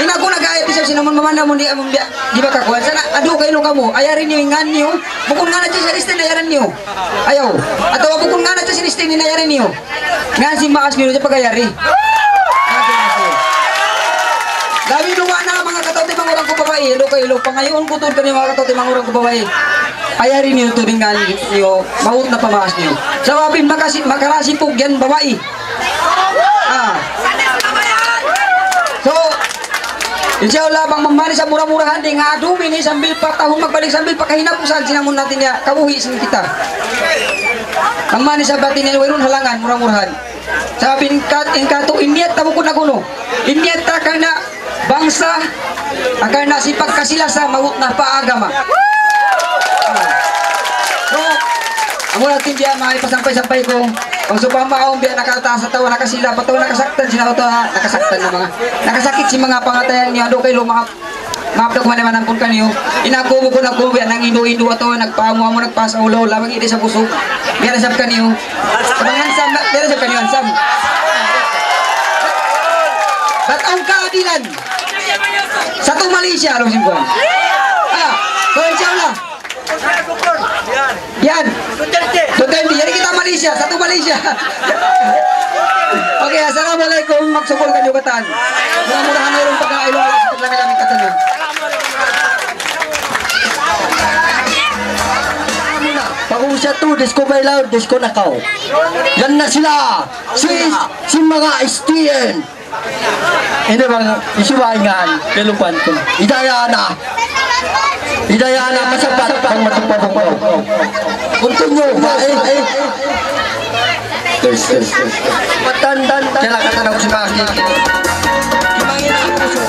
in aku nag-aayat isab sin amun mamanda amun di', amun biya', di' ba kakuan? Sana, adu kailu kamu, ayarin niyu in ngan niyu, bukun ngan hadja sa lista in ayaran niyu. Ayaw. Atawa bukun ngan hadja sa lista in ayarin niyu. Ngan sin maas niyu hadja pag-ayari. Labi duwa na manga kataw-taymanghuran ku babai, adu kailu, pangayuun ku tuud kaniyu manga kataw-taymanghuran ku babai. Ayarin niyu tuud in ngan niyu, maut na pa maas niyu. Sabab in makasi-, makarasipug yan babai. Ah. So, insya Allah, bang magmani sa mura-murahan, di' ngadu ini sambil pa tahun magbalik, sambil pa kahinapusan sin amun natu' niya, kabuhi' sin kita. Magmani sa batin niya, wayruun halangan, mura-murahan. Sabab in kat-, in katu', in niyat ta bukun na kunu'. In niyat ta karna' bangsa, karna' sin pagkasi-lasa, maut na pa agama. So, amu na in biya' maipasampay-sampay ku. Bang sawpama awn biya' nakataas atawa nakasila, atawa nakasaktan, sin atawa nakasaktan na manga, nakasakit sin manga pangatayan niyu, adu kailu, maap, maap da ku manaman ampun kaniyu. In aku, bukun aku biya' nangindu-indu atawa nagpaamu-amu, nagpasaulaw, lamang ini sa busuk. Biya' na isab kaniyu. Bang hansam, biya' na isab kaniyu hansam. Bat awn kaadilan. Satu Malaysia, laung sin kuwan. Ah, so, insya Allah. Yan. Duterte. Duterte. Jadi kita Malaysia, satu Malaysia. Okay, assalamualaikum. Magsukul kaniyu katan. Mura-murahan wayruun pagkailu, lami-lami katan. Pag-uwi siya tu, disco by loud, disco nakaw. Yan na sila. Si, si mga S T N. Ini bang isubahingan, kalupan ku. Hidayah na. Hidayah na, masapat bang matupad ko. Continue, ba, eh, eh. Test, test, test. Matan, dan, dan. Kailangan ka na magsimaki. Kimangin ang puso.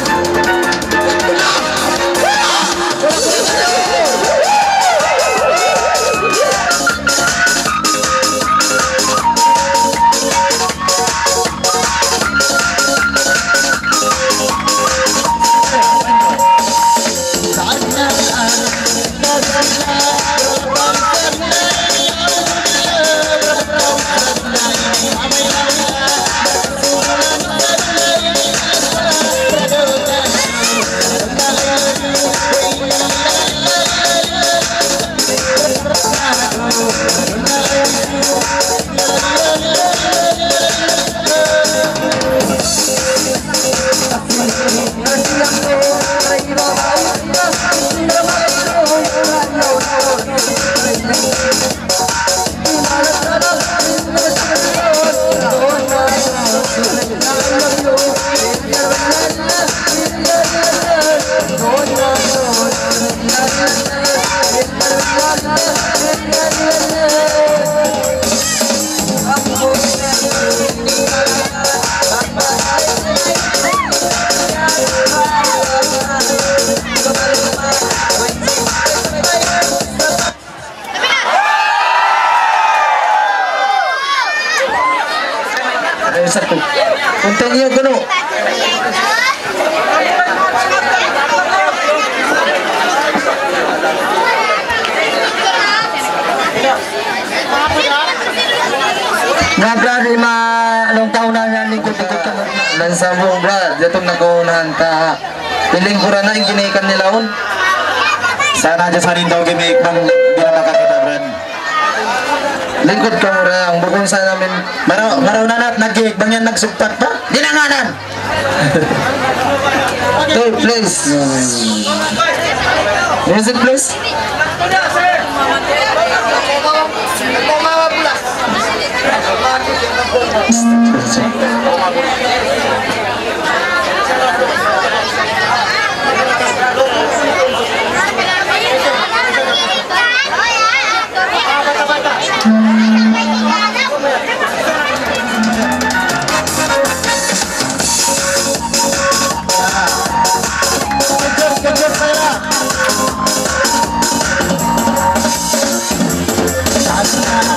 Eh, satu. Continue kunu'. Nga, brad, ima, anong taon na yan, lingkod-lingkod ka mo? Nansambung, brad, jatong nakaunahan ta. Lingkuran na in ginikan nila un. Sana hadja sa nindaw gimik bang di' na makakita, brad. Lingkud kamu ra, bukun sa namin. Maraw, maraw na nat nag-gimik bang yan nagsugpat pa? Di' na nga nan. Hey, please. Music, please.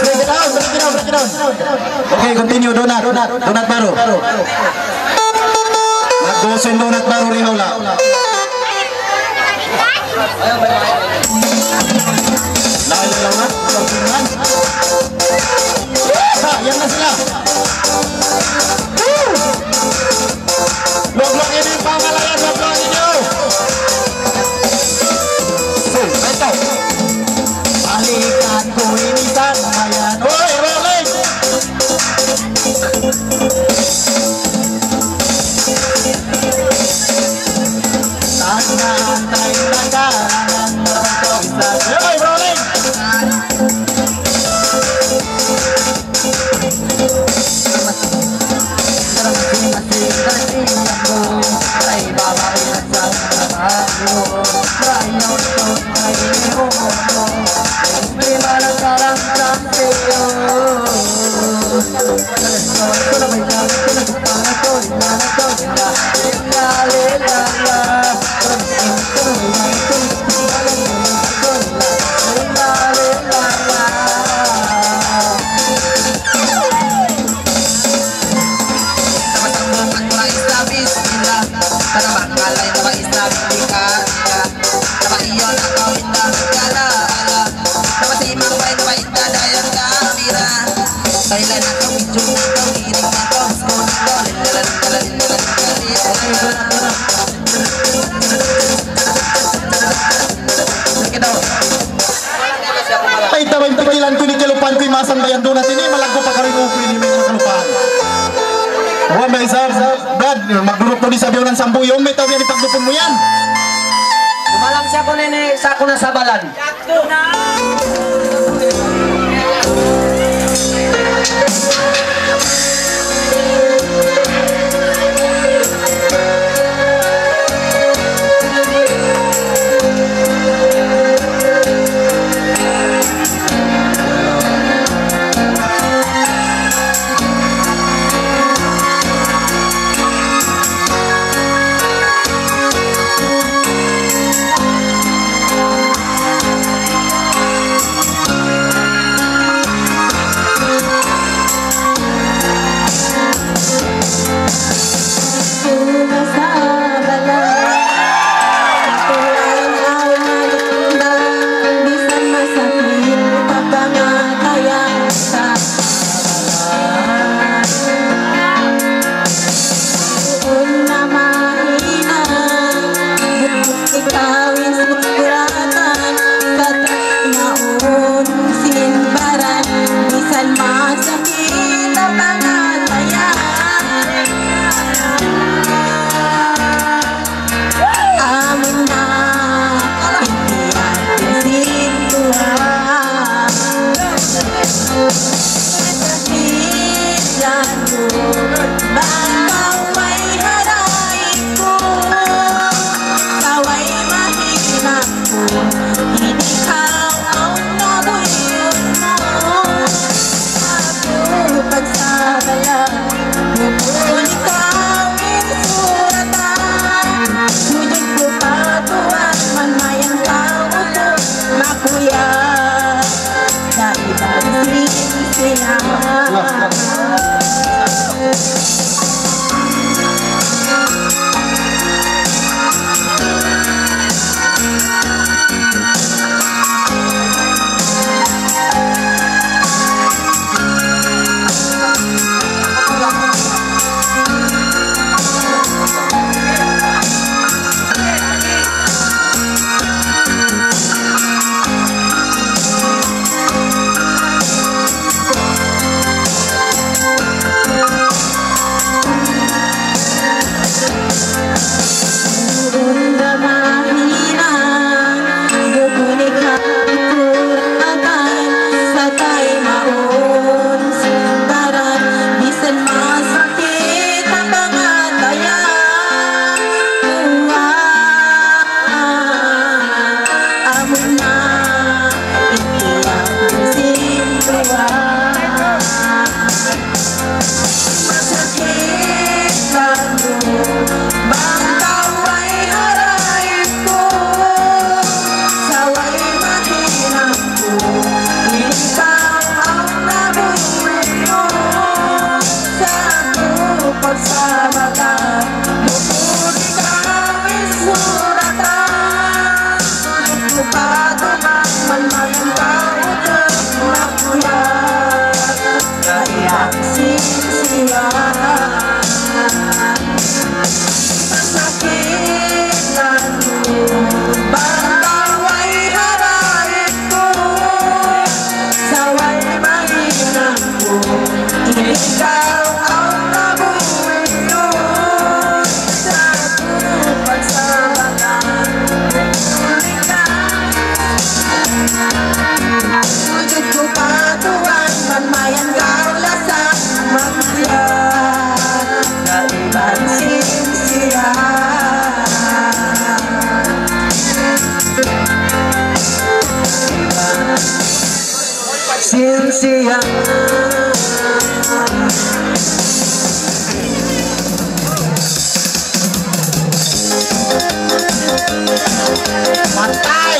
Break it down, break it down, break it down. Okay, continue. Donat, donat, donat baru. Nagduwa sin donat baru di hula'. La ilaha illallah. Ay, tabay, pikilan ku ini, kalupahan ku in masa bayan duun natin ini, malaggu' pa karuy ku ini, manga kalupahan. Wa, may isab, Brad, magduruk pa di sa biyunan sambu yun, may tabi yan, ipagdupun mu yan. Dumalang siya ku nini, sa' ku na sabalan. Ikaw in suratan, sa' yaun sin baran, misan masakit ha pangatayan. Amun na, itiyan sin Tuhan. Bang kaw way ha daig ku, sa' way mahinang ku, in ikaw awn nabuyun mu. Aku pagsabalan, bukun ikaw in suratan. Sujud ku pa Tuhan, manmayan kaw utuk makuya. Sa' iban sin siya. Unda mahinang, bukun ikaw in suratan, sa' taymaun sin baran, misan masakit ha pangatayan. Tuhan, amun na itiyan sin Tuhan. Masakit kaniyu, bang kaw way ha daig ku, sa' way mahinang ku, in ikaw awn nabuyun mu. Sa' aku pagsabalan, bukun ikaw in suratan. Sujud ku pa Tuhan, manmayan kaw utuk makuya. Kaya sin siya. Masakit kaniyu, bang kaw way ha daig ku, sa' way mahinang ku, in ikaw awn nabuyun mu. Sa' aku pagsabalan, bukun ikaw Sujud ku pa Tuhan, manmayan kaw lasa makuya. Kaiban sin siya. Sin siya. Patay!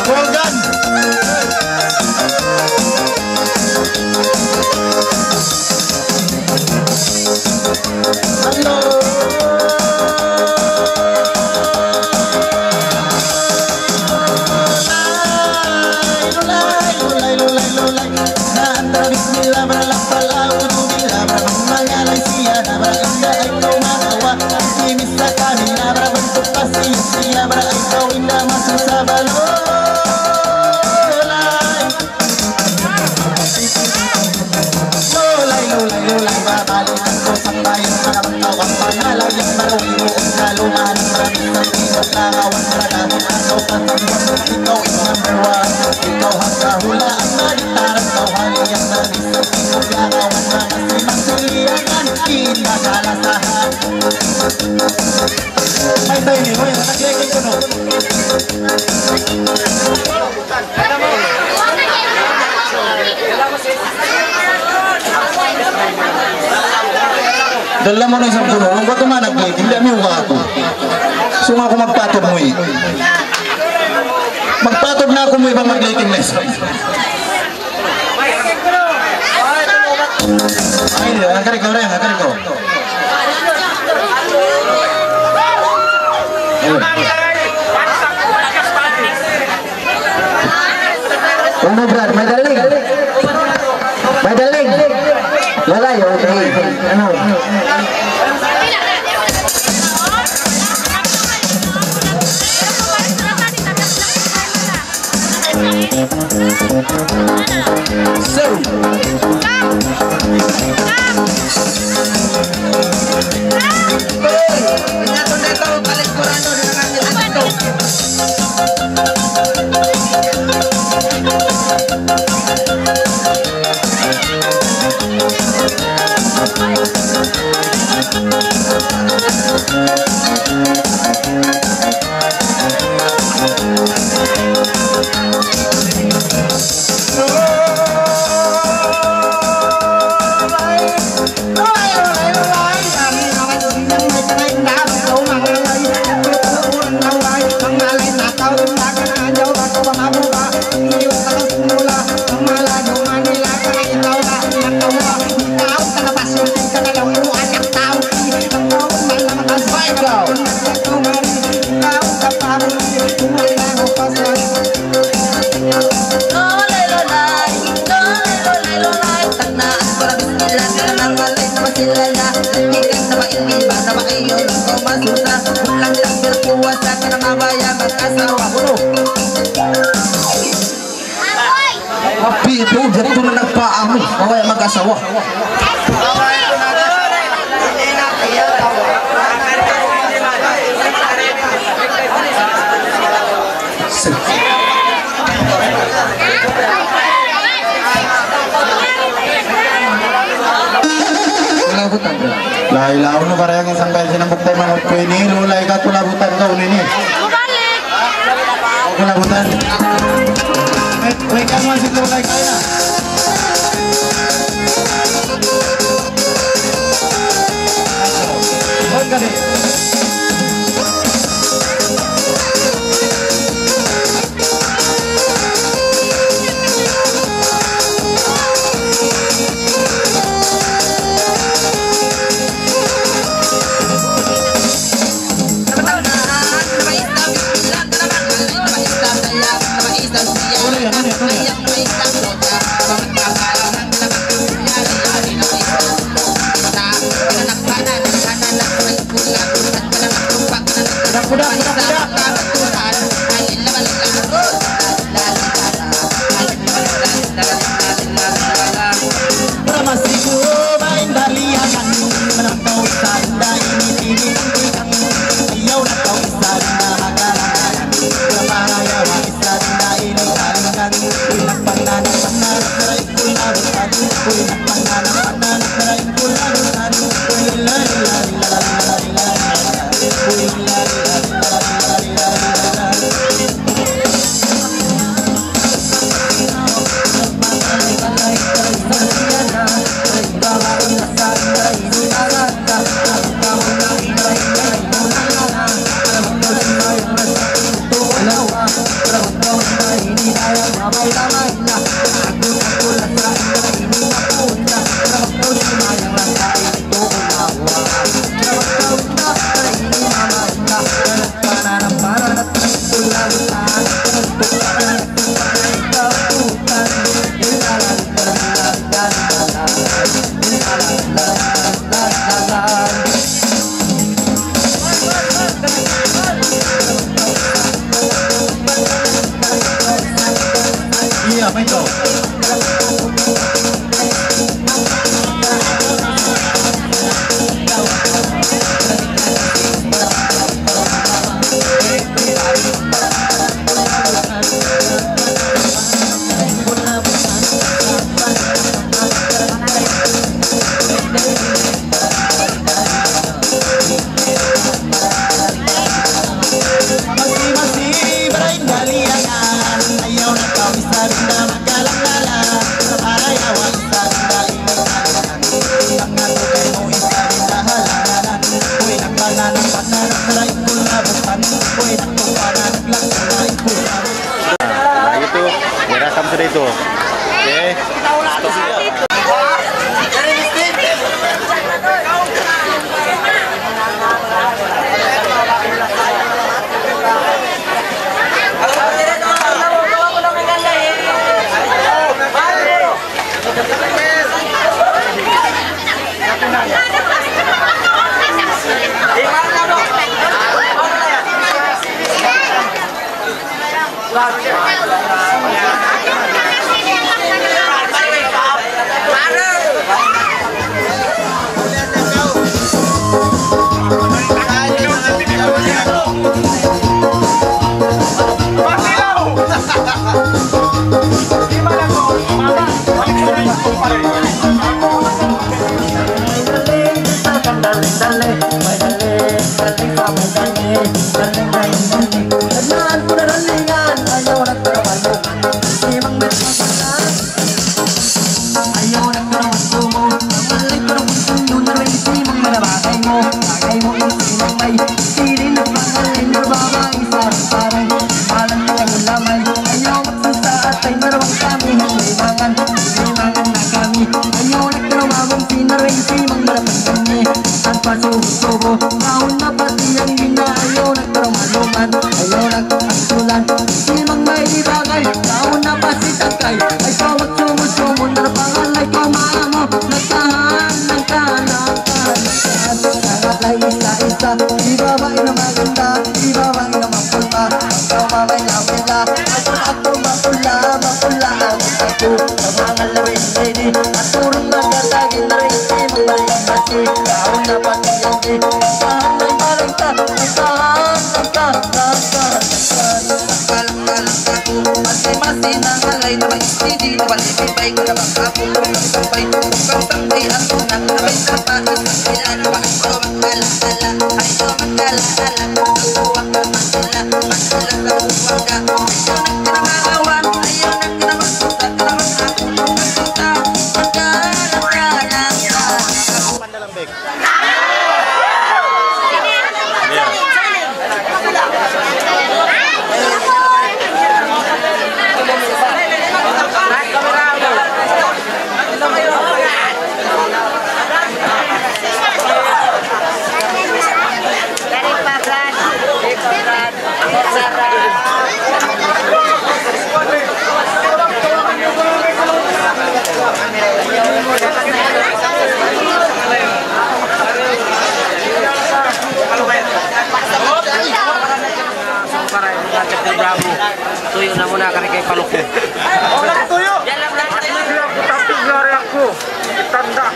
Morgan! Dala mu na isab kunu'. Bang katu' man nag-liking, di' miyuga aku. Sung aku magpatud mu i. Magpatud na aku mu i bang mag-liking na isab. Ay, di', ang kari ko, Reng, ang kari ko. Unu, Brad? May daling? May daling? Wala, okay. Ano? So. Mapi itu, jatuh na nagpaamu. Mawaya mag-asawa. Kalabutan. Lahi laung nu barayang in sampay sinambuk tayo mangut ku ini, lulay ka kulabutan ka unu ini. Kulabutan. Wait, wait, kamu masih lulay ka na. Para yung mga Bravo. Tuyo' na muna, kari kay Paluku. Wala na tuyo'. Yan lang, lang. Hindi ako tapos, yari ako. Tanda.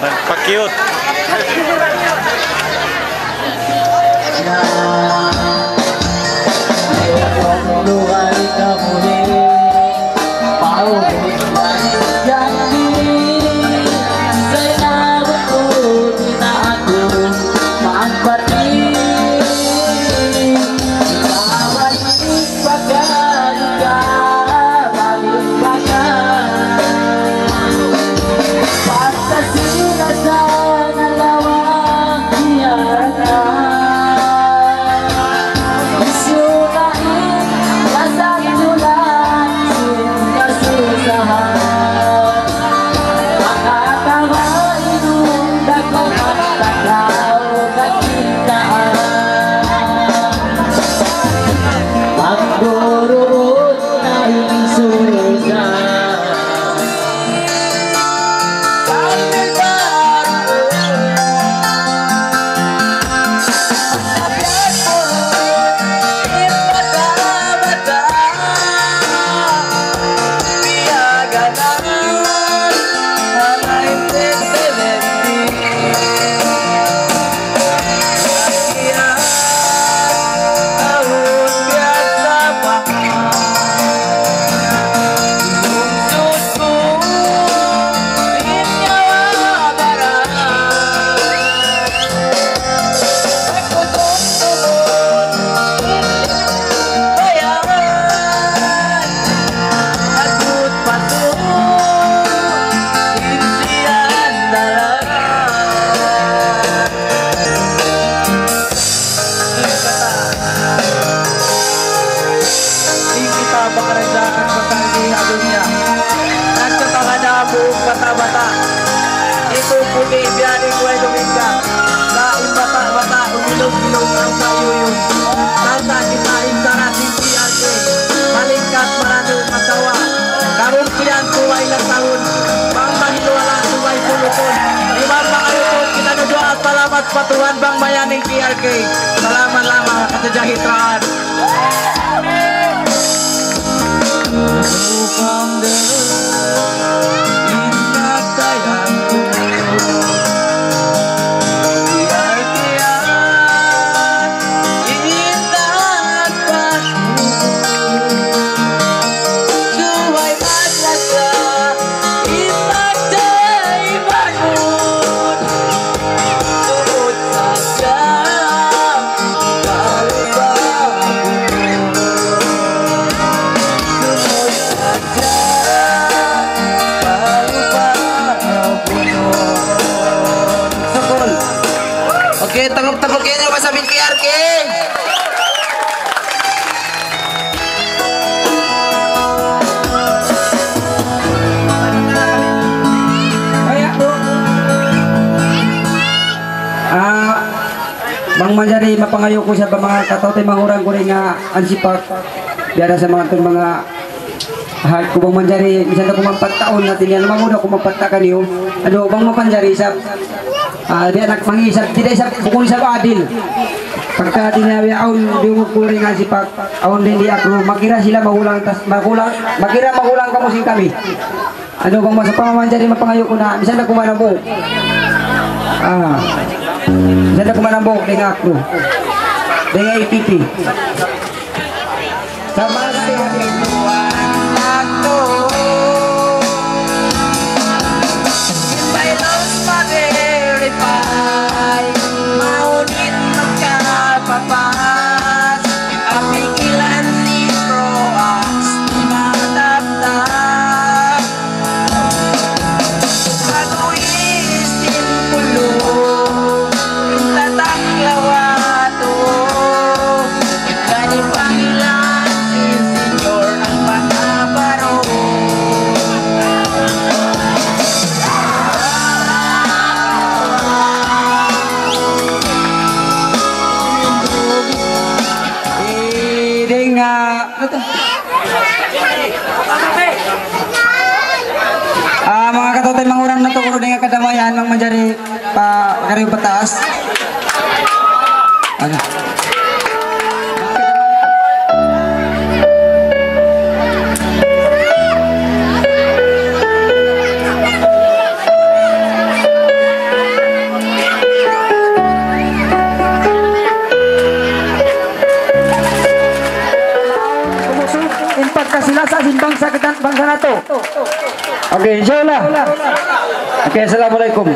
Nagpa-cute. Patuan bang mayaning P R K. Salamat lamang, katajahitraan. Okay, tanggup-tanggup kamu, Mas Abin P R K. Ah, bang manjari mapangayu' ku sa pa manga kataw-taymanghuran ku dayn ha Ansipak, biya' da sa manga tu manga hal ku bang manjari, misan da kuman pat taun na tiniyan, mangayu' da kuman pat taun kaniyu. Adu, bang mapanjari isab, ah, di' anak mangisab, di' da isab, bukun isab adil. Pagka tiniyan, awn di' ku dayn ha Ansipak, awn dayn di Akru, makira sila mahulang, tas mahulang, makira mahulang kamu sin kami. Anu bang masa pa manjari mapangayu' ku na, misan da kuman hambuuk. Ah. Misan da kuman hambuuk dayn ha Akru. Dayn ha A P P. Sa' manga kataw-taymanghuran natu'. By those ma-verify, mawn in makapapas, apikilan ni Pro Axe, mataptap. Aguy sin kulung, tatak lawat, gani pangilan sin Señor ang makabarun. Iding, ah, Ah, manga kataw-taymanghuran natu', kunu' dayn ha kadamayan, bang manjari pa kariu pataas. Ano? Kumusug in pagkasi-lasa sin bangsa kita, bangsa natu'. Okay, inshallah. Okay, assalamualaikum.